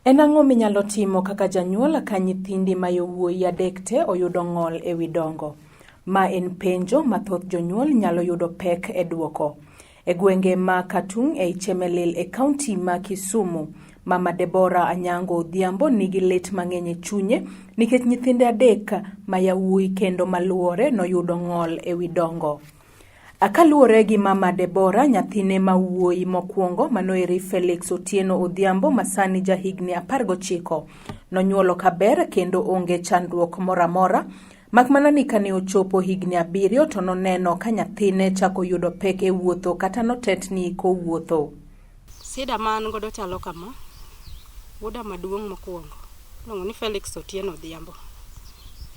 En ang'o minyalo timo kaka janyuol ka nyithindi ma yowuoyi adek te oyudo ng'ol e wi dongo? Ma en penjo ma thoth jonyuol nyalo yudo pek e dwoko. E gwenge ma Katung' ei Chemelil e kaunti ma Kisumu, Mama Deborah Anyango Odhiambo nigi lit mang'eny e chunye nikech nyithinde adek ma yawuoyi kendo maluwore noyudo ng'ol e wi dongo. Kaluwore gi Mama Debora, nyathine ma wuoyi mokwongo manoeri Felix Otieno Odhiambo ma sani ja higni 19 nonyuolo kaber kendo onge chandruok moro amora mak mana ni kane ochopo higni 7 to noneno ka nyathine chako yudo pek e wuotho kata notetni kowuotho. Sida ma an godo chalo kama, wuoda maduong' mokwongo iluongo ni Felix Otieno Odhiambo.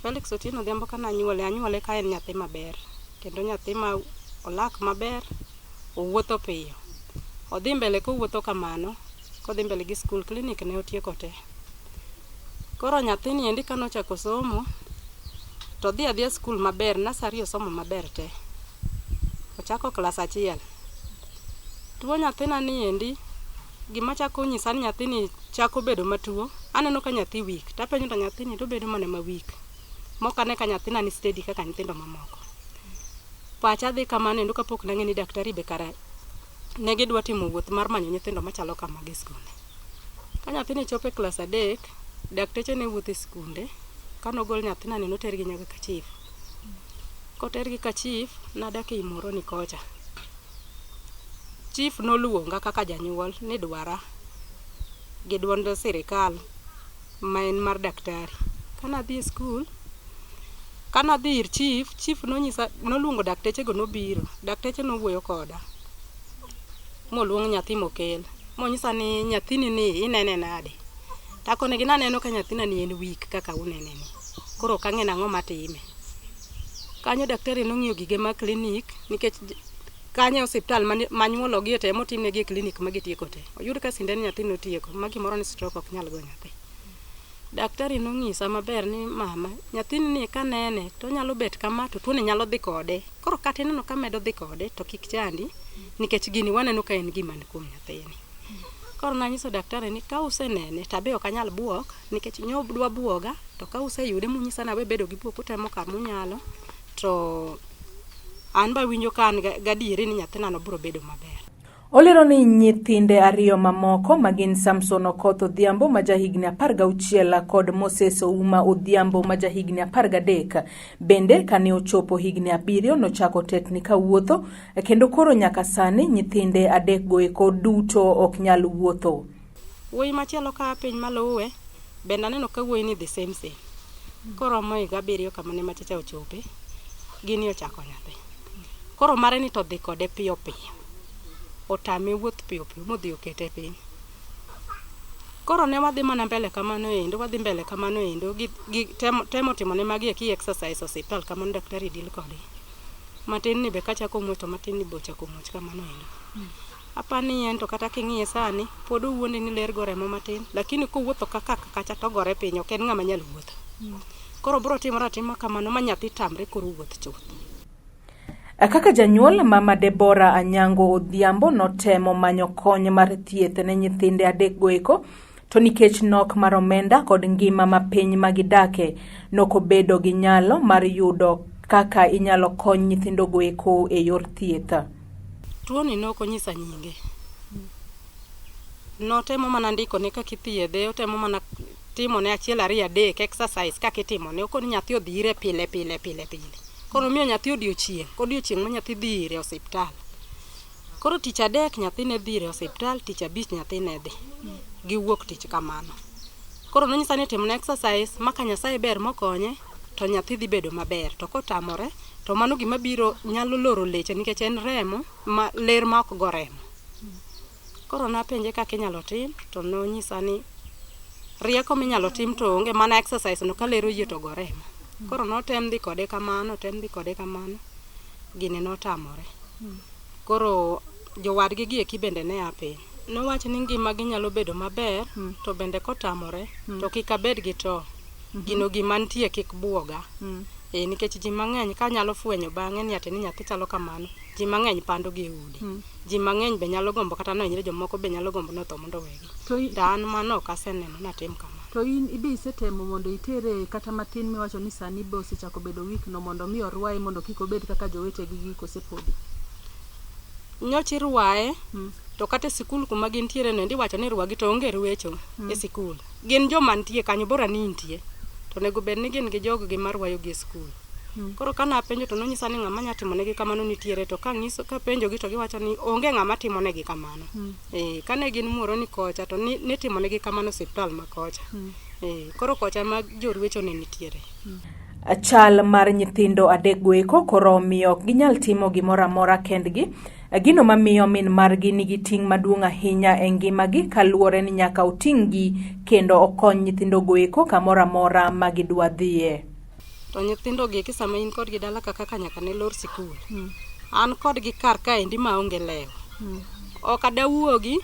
Felix Otieno Odhiambo kane anyuole, anyuole ka en nyathi maber kendo nyathi ma olak maber, owuotho piyo. Odhi mbele kowuotho kamano, kodhi mbele gi skul, klinik ne otieko te. Koro nyathini endi kane ochako somo, to odhi adhiya skul maber, nasari osomo maber te. Ochako klas achiel. Tuo nyathina ni endi, gima chako nyisa ni nyathini chako bedo matuo, aneno ka nyathi weak. Tapenjo to nyathini to obedo mana ma weak. Mok ane ka nyathina ni steady kaka nyithindo mamoko. Pacha dhi kamano endo kapok nang'e ni daktari be kara ne gidwa timo wuoth mar manyo nyithindo machalo kamagi e skunde. Ka nyathini chopo e klas adek, dakteche ne wuotho e skunde. Kanogol nyathina ni notergi nyaka ka chief. Kotergi ka chief, nadak ei Muhoroni kocha. Chief noluonga kaka janyuol ni dwara gi duond sirikal ma en mar daktari. Kane adhi e skul, kane adhi ir chief, chief nonyisa, noluongo dakteche go nobiro. Dakteche nowuoyo koda moluong nyathi mokel. Monyisa ni nyathini ni inene nade? Takonegi naneno ka nyathina ni en weak kaka unene ni. Koro ok ang'e nang'o matime. Kanyo daktari nong'iyo gige mag klinik nikech kanyo e osiptal manyuologie to ema otimnegi e klinik ma gitieko te. Oyud ka sindan nyathi notieko ma gimoro ni stroke ok nyal go nyathi. Daktari nonyisa maber ni mama, nyathini ni kanene to onyalo bet kama to tuoni nyalo dhi kode. Koro kata ineno ka medo dhi kode to kik chandi nikech gini waneno ka en gima ni kuom nyathini. Koro nanyiso daktari ni ka usenene to abe ok anyal buok nikech nyodwa buoga to ka useyude munyisa ni awe bedo gi buok utemo kar munyalo to an be awinjo ka an gadieri ni nyathinano biro bedo maber. Olero ni nyithinde ariyo mamoko ma gin Samson Okoth Odhiambo ma jahigni 16 kod Moses Ouma Odhiambo ma jahigni 13 bende kane ochopo higni 7 nochako tetni kawuotho kendo koro nyaka sani nyithinde adekgo eko duto ok nyal wuotho. Wuoyi machielo ka piny maluwe bende aneno ka wuoyi ni the same same. Koromo higa 7 kama ne machacha ochope, gini ochako nyathi. Koro mare ni to dhi kode piyo piyo. Otame wuoth piyo piyo modhi okete piny. Koro ne wadhi mana mbele kamano endo, wadhi mbele kamano endo gi temo timo ne magi eki exercise osiptal kamano daktari deal kodgi. Matin ni be kachako muoch to matin ni be ochako muoch kamano endo. Apani en to kata king'iye sani pod owuondi ni ler go remo matin, lakini kowuotho kaka kacha to ogore piny, ok en ng'ama nyal wuotho. Koro biro timore atima kamano ma nyathi tamre koro wuoth chuth. Kaka janyuol, Mama Deborah Anyango Odhiambo notemo manyo kony mar thieth ne nyithinde adekgo eko, to nikech nok mar omenda kod ngima ma piny ma gidake, nokobedo gi nyalo mar yudo kaka inyalo kony nyithindogo eko e yor thieth. Tuoni nok onyisa nyinge. Notemo mana ndikone kaka ithiedhe, otemo mana timone achiel ariyo adek exercise kaka itimone. Okoni nyathi odhi ire pile pile pile pile. Koro omiyo nyathi odiochieng', odiochieng' ma nyathi dhi ire osiptal. Koro tich adek nyathi ne dhi ire osiptal, tich abich nyathi ne dhi. Giwuok tich kamano. Koro nonyisa ni timne exercise ma ka Nyasaye ber mokonye to nyathi dhi bedo maber. To kotamore to mano gima biro nyalo loro leche nikech en remo ma ler ma ok go remo. Koro napenje kaka inyalo tim to nonyisa ni rieko minyalo tim to onge mana exercise no ka ler oyie to go remo. Koro notem dhi kode kamano, otem dhi kode kamano, gini notamore. Koro jowadgi gi eki bende ne a piny. Nowach ni ngima gi nyalo bedo maber to bende kotamore to kik abed gi to. Gino gima nitie kik buoga. E, nikech ji mang'eny ka nyalo fwenyo bang'e ni ati ni nyathi chalo kamano, ji mang'eny pando gi e udi. Ji mang'eny be nyalo gombo kata nohinyre, jomoko be nyalo gombo ni otho mondo owegi. To, To an mano ok aseneno natim kamano. To in be isetemo mondo itere kata matin miwacho ni sani be osechako bedo weak no mondo mi orwaye mondo kik obed kaka jowetegi gi kose podi? Nyocha irwaye to kata e sikul kuma gintiere no endi iwacho ni irwagi to onge rwecho e sikul. Gin joma nitie kanyo bora ni intie. To onego bed ni gin gi jog gi marwayogi e sikul. Koro ka napenjo to nonyisa ni ng'ama nya timonegi kamano nitiere to kang'iso kapenjogi to giwacho ni onge ng'ama timonegi kamano. Eh, kane gin Muhoroni kocha to nitimonegi kamano osiptal ma kocha. Eh, koro kocha ema jorwecho ne nitiere. Chal mar nyithindo adekgo eko koro omiyo ok ginyal timo gimoro amora kendgi. Gino mamiyo min margi nigi ting' maduong' ahinya e ngimagi kaluwore ni nyaka oting'gi kendo okony nyithindogo eko kamoro amora ma gidwa dhiye. To nyithindo gi eki sama in kodgi dala ka kaka nyaka ne lor sikul. An kodgi kar kaendi maonge lewo. Ok adawuogi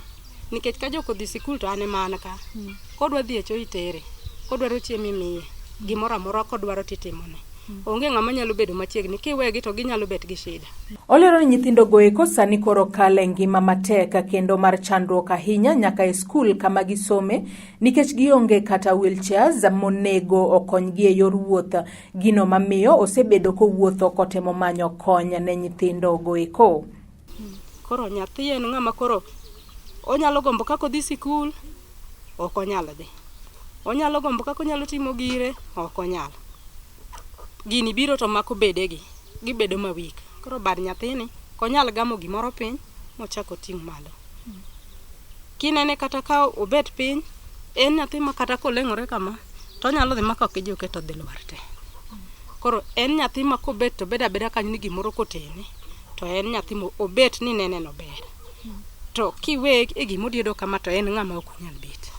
nikech ka jok odhi sikul to an ema an ka. Kodwa dhi e cho itere, kodwaro chiemo imiye, gimoro amora kodwaro titimone. Onge ng'ama nyalo bedo machiegni, kiwegi to ginyalo bet gi shida. Olero ni nyithindo eko sani koro kalo e ngima matek kendo mar chandruok ahinya nyaka e skul kama gisome nikech gionge kata wheelchairs monego okonygi e yor wuoth, gino mamiyo osebedo kowuotho kotemo manyo kony ne nyithindo goeko. Koro nyathi en ng'ama koro onyalo gombo kaka odhi sikul, ok onyal dhi. Onyalo gombo kaka onyalo timo gire, ok onyal. Gini biro to mako bedegi, gibedo ma weak. Koro bad nyathini ok onyal gamo gimoro piny mochak oting' malo. Kinene kata ka obet piny, en nyathi ma kata koleng'ore kama, to onyalo dhi ma ka ok ijuke to odhi lwar te. Koro en nyathi ma kobet to obedo abeda kanyo ni gimoro kotene, to en nyathi ma obet ni inene nober. To kiweye e gima odiedo kama to en ng'ama ok onyal bet.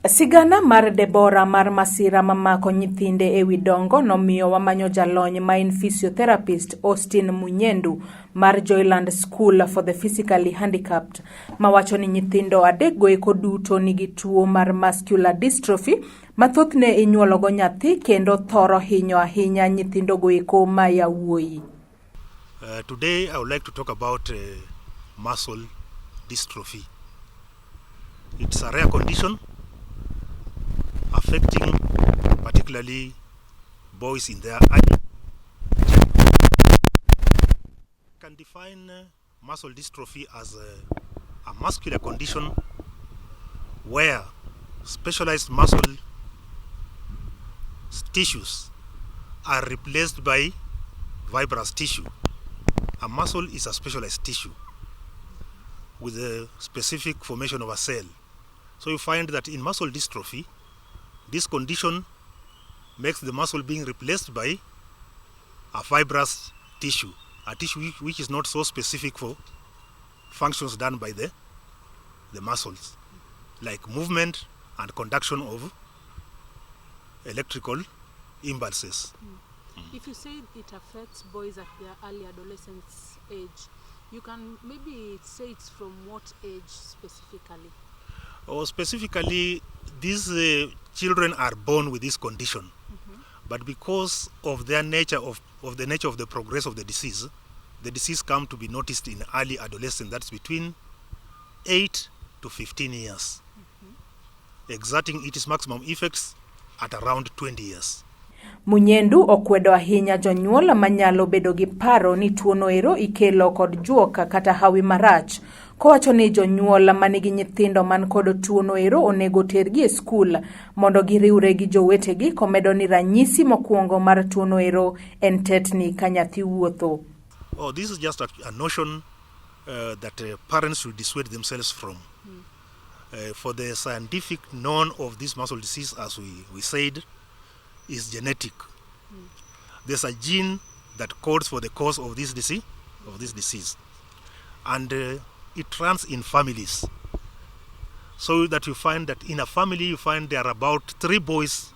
Sigana mar Debora mar masira mamako nyithinde e wi dongo nomiyo wamanyo jalony ma en physiotherapist Austin Munyendu mar Joyland School for the Physically Handicapped mawacho ni nyithindo adekgo eko duto nigi tuo mar muscular dystrophy ma thothne inyuologo nyathi kendo thoro hinyo ahinya nyithindogo eko ma yawuoyi. Today I would like to talk about muscle dystrophy. It's a rare condition affecting particularly boys in their early. Can define muscle dystrophy as a muscular condition where specialized muscle tissues are replaced by fibrous tissue. A muscle is a specialized tissue with a specific formation of a cell. So you find that in muscle dystrophy, this condition makes the muscle being replaced by a fibrous tissue, a tissue which is not so specific for functions done by the muscles, like movement and conduction of electrical impulses. If you say it affects boys at their early adolescence age, you can maybe say it's from what age specifically? Or specifically, these children are born with this condition, but because of their nature of the nature of the progress of the disease come to be noticed in early adolescence, that's between 8 to 15 years, exerting its maximum effects at around 20 years. Munyendu okwedo ahinya jonyuol manyalo bedo gi paro ni tuono ero ikelo kod juok kata hawi marach. Kowacho ni jonyuol manigi nyithindo man kod tuono ero onego tergi e skul mondo giriwre gi jowetegi, komedo ni ranyisi mokwongo mar tuono ero en tetni ka nyathi wuotho. Oh, this is just a notion that parents should dissuade themselves from. For the scientific known of this muscle disease, as we said, is genetic. There's a gene that codes for the cause of this disease, and it runs in families. So that you find that in a family, you find there are about 3 boys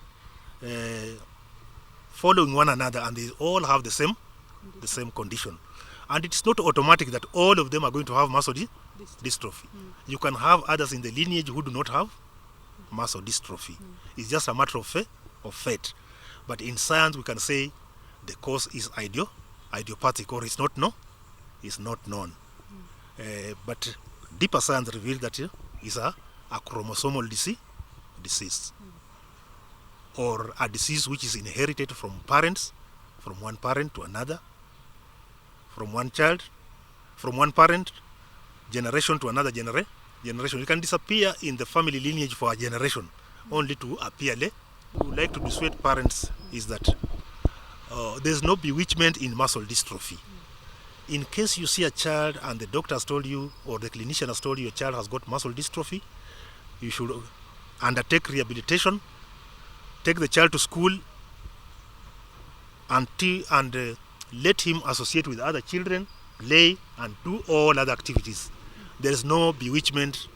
following one another, and they all have the same condition. And it's not automatic that all of them are going to have muscle dystrophy. You can have others in the lineage who do not have muscle dystrophy. It's just a matter of fate. But in science, we can say The cause is idiopathic, or is not no, is not known. But deeper science revealed that it's a chromosomal disease, or a disease which is inherited from parents, from one parent to another, from one child, from one parent, generation to another generation. It can disappear in the family lineage for a generation, only to appear later. We would like to dissuade parents is that there's no bewitchment in muscle dystrophy. In case you see a child and the doctor has told you or the clinician has told you your child has got muscle dystrophy, you should undertake rehabilitation, take the child to school, and let him associate with other children, play and do all other activities. There is no bewitchment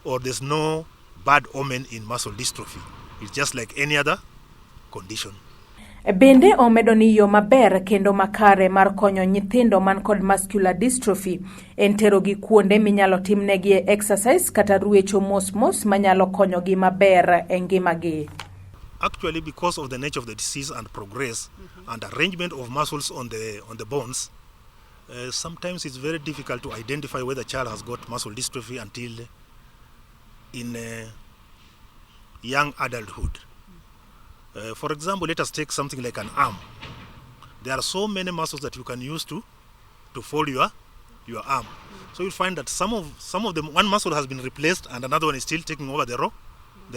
or there's no bad omen in muscle dystrophy. It's just like any other condition. Bende omedo ni yo maber kendo makare mar konyo nyithindo man kod muscular dystrophy en terogi kuonde minyalo timnegie exercise kata ruecho mos mos manyalo konyogi maber e ngimagi. Actually, because of the nature of the disease and progress and arrangement of muscles on the bones, sometimes it's very difficult to identify whether a child has got muscle dystrophy until in young adulthood. For example, let us take something like an arm. There are so many muscles that you can use to fold your arm. So you'll find that some of them, one muscle has been replaced and another one is still taking over the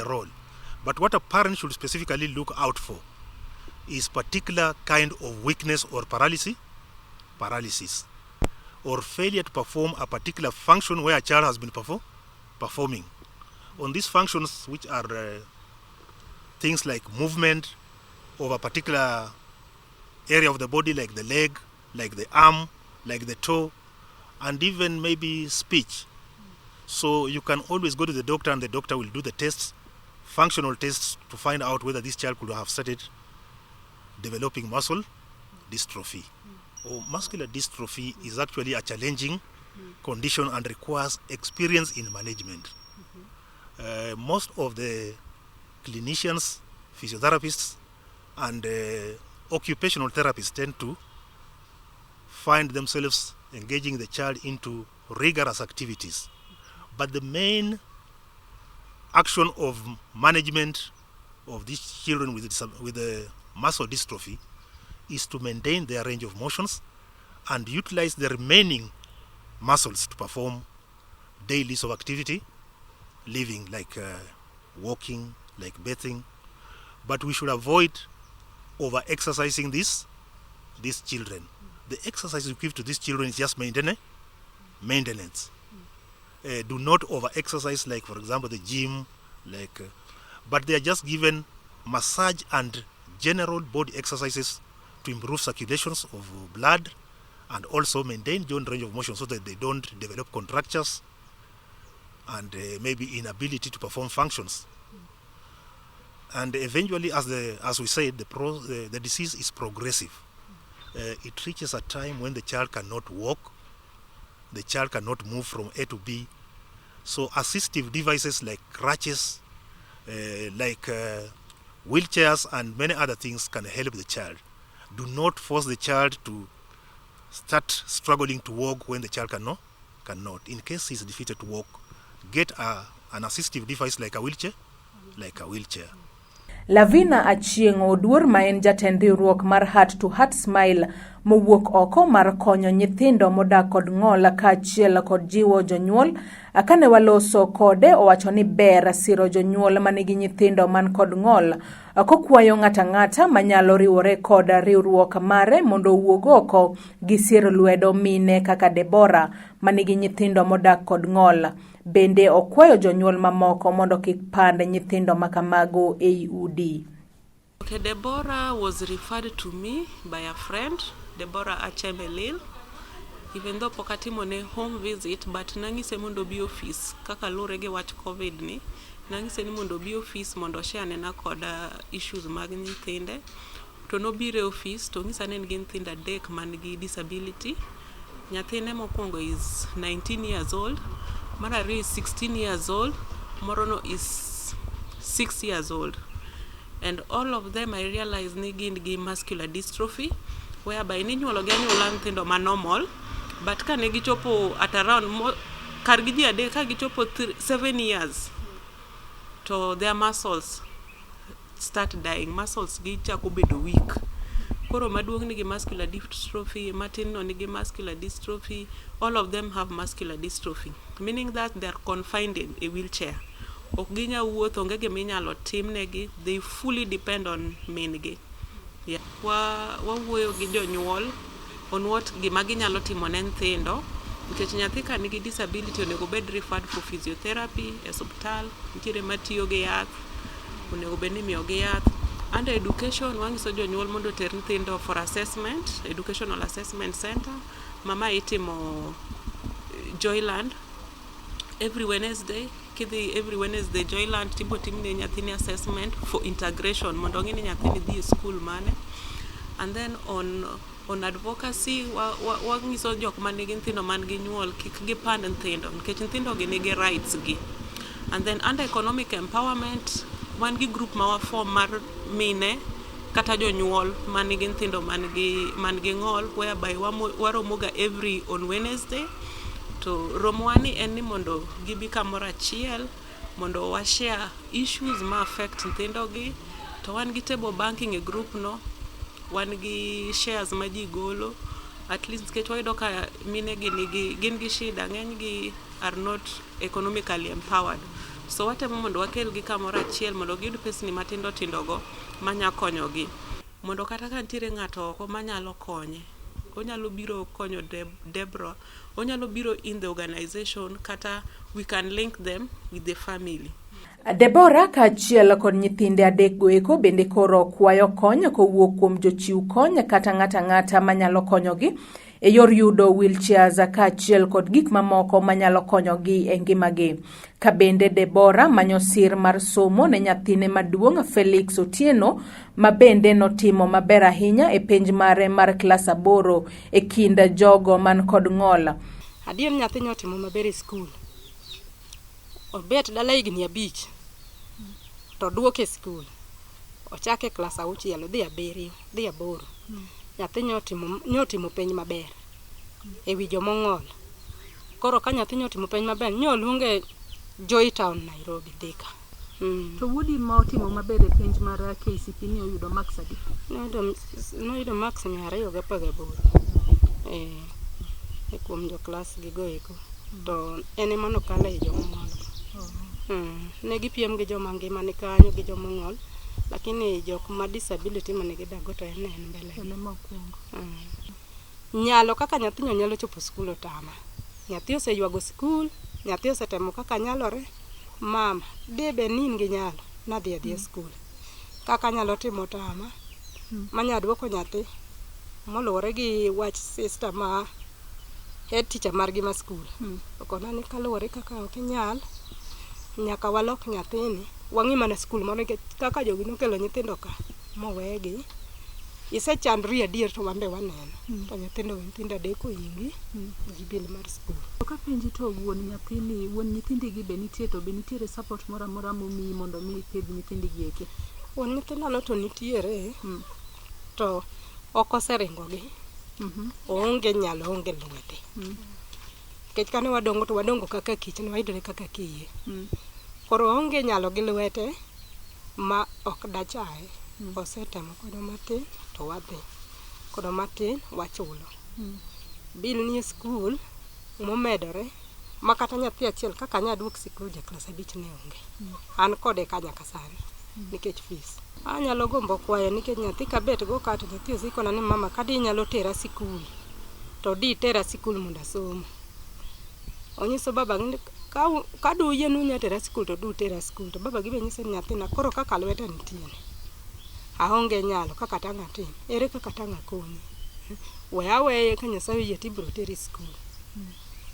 role. But what a parent should specifically look out for is particular kind of weakness or paralysis, or failure to perform a particular function where a child has been performing. On these functions, which are things like movement of a particular area of the body, like the leg, like the arm, like the toe, and even maybe speech. So you can always go to the doctor and the doctor will do the tests, functional tests, to find out whether this child could have started developing muscle dystrophy. Or muscular dystrophy is actually a challenging condition and requires experience in management. Most of the clinicians, physiotherapists, and occupational therapists tend to find themselves engaging the child into rigorous activities. But the main action of management of these children with the muscle dystrophy is to maintain their range of motions and utilize the remaining muscles to perform daily of activity, living, like walking, like bathing. But we should avoid over-exercising these children. The exercise you give to these children is just maintenance. Do not over-exercise, like, for example, the gym, but they are just given massage and general body exercises to improve circulations of blood and also maintain joint range of motion so that they don't develop contractures and maybe inability to perform functions. And eventually, as we said, the disease is progressive. It reaches a time when the child cannot walk, the child cannot move from A to B. So assistive devices like crutches, like wheelchairs and many other things can help the child. Do not force the child to start struggling to walk when the child cannot. In case he's defeated to walk, get an assistive device like a wheelchair, Lavina Achieng' Oduor ma en jatend riwruok mar Heart to Heart Smile mowuok oko mar konyo nyithindo modak kod ng'ol kaachiel kod jiwo jonyuol. Kane waloso kode owacho ni ber siro jonyuol manigi nyithindo man kod ng'ol, kokwayo ng'ata ng'ata manyalo riwore kod riwruok mare mondo owuog oko gi siro lwedo mine kaka Deborah manigi nyithindo modak kod ng'ol. Bende okwayo jonyuol mamoko mondo kik pand nyithindo makamago ei udi. Okay, Deborah was referred to me by a friend, Deborah Achemelil. Even though pok atimo ne home visit, but nang'ise mondo obi office kaka luwore gi wach COVID ni, nang'ise ni mondo obi office mondo oshare nena koda issues mag nyithinde. To nobiro e office to onyisa ni en gi nyithindo adek man gi disability. Nyathine mokwongo is 19 years old, mar ariyo is 16 years old, moro no is 6 years old. And all of them I realized ni gin gi muscular dystrophy. Whereby ninyuolo gi anyuola nyithindo ma normal, but ka ne gichopo at around kargi ji adek ka gichopo 7 years to their muscles start dying, muscles gi chako bedo weak. Koro maduong' nigi muscular dystrophy, matin no nigi muscular dystrophy. All of them have muscular dystrophy, meaning that they are confined in a wheelchair. Ok ginya wuotho, onge gima inyalo timnegi, they fully depend on min gi. Yeah. Wawuoyo gi jonyuol on what gima ginyalo timo ne nyithindo, nikech nyathi ka nigi disability onego bed referred for physiotherapy e osiptal. Nitiere matiyo gi yath, onego bed ni imiyogi yath. Under education, wang'iso jonyuol mondo oter nyithindo for assessment, educational assessment center mama itimo Joyland every Wednesday. Kidhi every Wednesday Joyland, tibo timne nyathini assessment for integration mondo ong'i ni nyathini dhi e school mane. And then on advocacy, wang'iso jok manigi nyithindo man gi nyuol kik gipand nyithindo, nikech nyithindo gi nigi rights gi. And then under economic empowerment, wan gi group ma waform mar mine kata jonyuol manigi nyithindo man gi ng'ol, whereby waromoga every on Wednesday. To romowa ni en ni mondo gibi kamoro achiel mondo wa share issues ma affect nyithindo gi. To wan gi table banking e group no, wan gi shares ma ji golo at least, nikech wayudo ka mine gi nigi gin gi shida, ng'eny gi are not economically empowered. So watemo mondo wakel gi kamoro achiel mondo giyud pesni matindo tindo go manya konyogi, mondo kata ka nitiere ng'ato oko manyalo konye, onyalo biro konyo Debra, onyalo biro in the organization, kata we can link them with the family. Debora kaachiel kod nyithinde adek goeko bende koro kwayo kony kowuok kuom jochiw kony kata ng'ato ang'ata manyalo konyogi e yor yudo wheelchairs kaachiel kod gik mamoko manyalo konyogi e ngimagi. Ka bende Debora manyo sir mar somo ne nyathine maduong' Felix Otieno, ma bende notimo maber ahinya e penj mare mar klas 8 e kind jogo man kod ng'ol. Adier, nyathi notimo maber e skul. Obet dala higni 5 to duoke e skul. Ochake e klas 6, odhi 7, odhi 8. Nyathi nyotimo penj maber e wi jomong'ol. Koro ka nyathi nyotimo penj maber, nyoluonge Joy Town, Nairobi, Thika. To wuodi ma otimo maber e penj mar KCPE ni oyudo marks adi? Noyudo marks 218. E kuom jo klas gi go eko. To en ema nokalo e jomong'ol go. Ne gipiem gi joma ngima ni kanyo gi jomong'ol, lakini jok ma disability mane gidak go to en ne en mbele. En ema okwongo. Nyalo kaka nyathino nyalo chopo skul otama. Nyathi oseywago skul, nyathi osetemo kaka nyalore. Mama, de bed ni in gi nyalo, nadhi adhiya skul. Kaka anyalo timo otama, manya duoko nyathi moluwore gi wach sister ma head teacher margi ma skul. Okona ni kaluwore kaka ok inyal, nyaka walok nyathini, wang'i mana skul moro, nikech kaka jogi nokelo nyithindo ka mowegi, isechandri adier to wan be waneno. To nyithindo, nyithindo adek oingi gi bill mar skul. To kapenji, to wuon nyathini, wuon nyithindi gi be nitie, to be nitiere support moro amora momiyi mondo mi ipidh nyithindi gi eki? Wuon nyithindo no to nitiere, to ok oseringo gi. Oonge nyalo, oonge lwete. Nikech kane wadongo to wadongo kaka kich, ne wayudore kaka kiye. Koro oonge nyalo gi lwete ma ok dachaye. Osetemo kodo matin to wadhi. Kodo matin wachulo. Bill nie skul momedore ma kata nyathi achiel kaka anya duok sikul ja klas 5 ne onge. An kode ka nyaka sani nikech fees. Anyalo gombo kwayo, nikech nyathi kabet go ka to nyathi osikona ni mama, ka di nyalo tera sikul to di tera sikul mondo asom. Onyiso baba gi ni ka duyienu nya tera sikul to du tera sikul. To baba gi be nyise ni nyathina, koro kaka lweta nitie ni aonge nyalo kaka tang' atim, ere kaka tang' akonyi, we aweye, ka Nyasaye oyie tibiro teri sikul.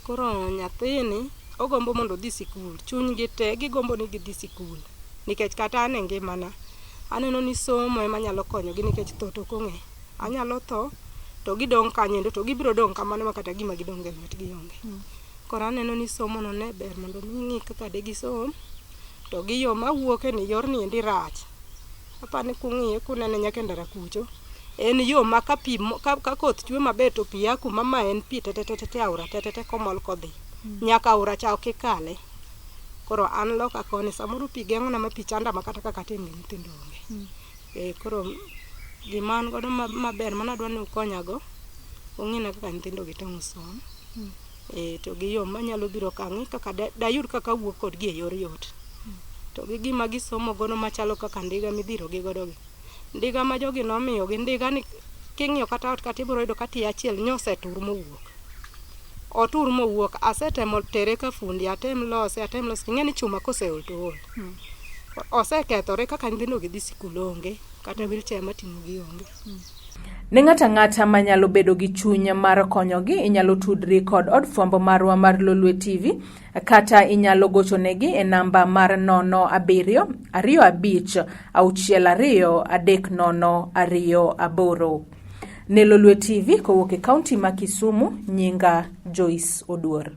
Koro nyathini ogombo mondo odhi sikul, chunygi te gigombo ni gidhi sikul, nikech kata an e ngimana aneno ni somo ema nyalo konyogi, nikech tho to ok ong'e. Anyalo tho to gidong' kanyo endo, to gibiro dong' kamano ma kata gima gidong' e lwetgi onge. Koro aneno ni somo no ne ber mondo mi ng'i kaka de gisom to gi yo mawuoke ni yorni endi rach. Apani kung'iye kunene nyaka e ndara kucho. En yo ma ka pi ka koth chwe maber to pi a kuma ma en pi tetetete aora tetete komol kodhi. Nyaka aora cha ok ikale. Koro an loka koni samoro pi geng'ona ma pi chanda ma kata kaka atim gi nyithindo onge. Eh, koro gima an godo maber mane adwa ni ukonyago, ung'ina kaka nyithindo gi tong' som. Eh, to gi yo manyalo biro kang'i kaka dayud kaka awuok kodgi e yor yot. To gi gima gisomo godo machalo kaka ndiga midhiro gi godo gi. Ndiga ma jogi nomiyogi, ndiga ni king'iyo kata ot kata ibiro yudo ka tie achiel nyosetur mowuok. Otur mowuok, asetemo tere ka fundi, atem lose, atem lose, ing'e ni chuma koseol to ool. Osekethore kaka nyithindo gi dhi sikul onge, kata wheelchair mating'o gi onge. Ne ng'ato ang'ata manyalo bedo gi chuny mar konyogi, inyalo tudri kod od fwambo marwa mar Lolwe TV kata inyalo gochonegi e namba mar 07 25 62 30 28. Ne Lolwe TV kowuok e kaunti ma Kisumu, nyinga Joyce Oduor.